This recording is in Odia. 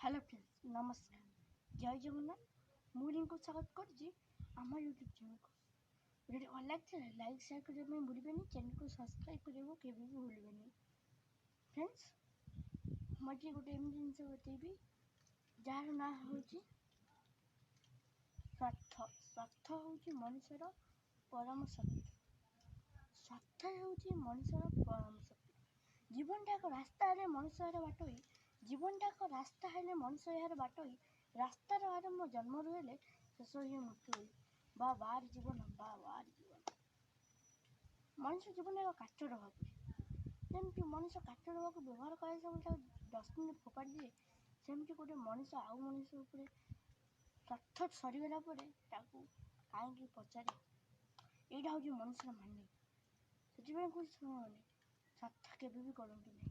ହ୍ୟାଲୋ ଫ୍ରେଣ୍ଡସ୍, ନମସ୍କାର, ଜୟ ଜଗନ୍ନାଥ। ମୁଁ ରିଙ୍କୁ ସ୍ୱାଗତ କରୁଛି ଆମ ୟୁଟ୍ୟୁବ୍ ଚ୍ୟାନେଲକୁ। ଭିଡ଼ିଓ ଭଲ ଲାଗିଥିଲେ ଲାଇକ୍, ସେୟାର କରିବା ପାଇଁ ଭୁଲିବେନି। ଚ୍ୟାନେଲକୁ ସବସ୍କ୍ରାଇବ୍ କରିବାକୁ କେବେ ବି ଭୁଲିବେନି। ଫ୍ରେଣ୍ଡସ୍, ମୁଁ ଆଜି ଗୋଟେ ଏମିତି ଜିନିଷ ବତେଇବି ଯାହାର ନାଁ ହେଉଛି ସ୍ୱାର୍ଥ। ସ୍ୱାର୍ଥ ହେଉଛି ମଣିଷର ପରମ ଶତ୍ରୁ। ସ୍ୱାର୍ଥ ହେଉଛି ମଣିଷର ପରମ ଶତ୍ରୁ। ଜୀବନଟା ଏକ ରାସ୍ତା ହେଲେ ମଣିଷ ଏହାର ବାଟୋଇ। ଜୀବନଟା ଏକ ରାସ୍ତା ହେଲେ ମଣିଷ ଏହାର ବାଟୋଇ। ରାସ୍ତାର ଆରମ୍ଭ ଜନ୍ମରୁ ହେଲେ ଶେଷ ହୁଏ ମୃତ୍ୟୁ ହୋଇ। ବା ବାର ଜୀବନ, ବା ବାର ଜୀବନ। ମଣିଷ ଜୀବନ ଏକ କାଚ ଡବା ପରି। ଯେମିତି ମଣିଷ କାଚ ଡବାକୁ ବ୍ୟବହାର କରାଯାଏ, ତାକୁ ଡଷ୍ଟବିନ୍ରେ ଫୋପାଡ଼ି ଦିଏ, ସେମିତି ଗୋଟେ ମଣିଷ ଆଉ ମଣିଷ ଉପରେ ସ୍ୱାର୍ଥ ସରିଗଲା ପରେ ତାକୁ କାହିଁକି ପଚାରେ? ଏଇଟା ହେଉଛି ମଣିଷର ମାନେ। ସେଥିପାଇଁ କହୁଛି ଶୁଣମାନେ, ସ୍ୱାର୍ଥ କେବେ ବି କରନ୍ତୁ ନାହିଁ।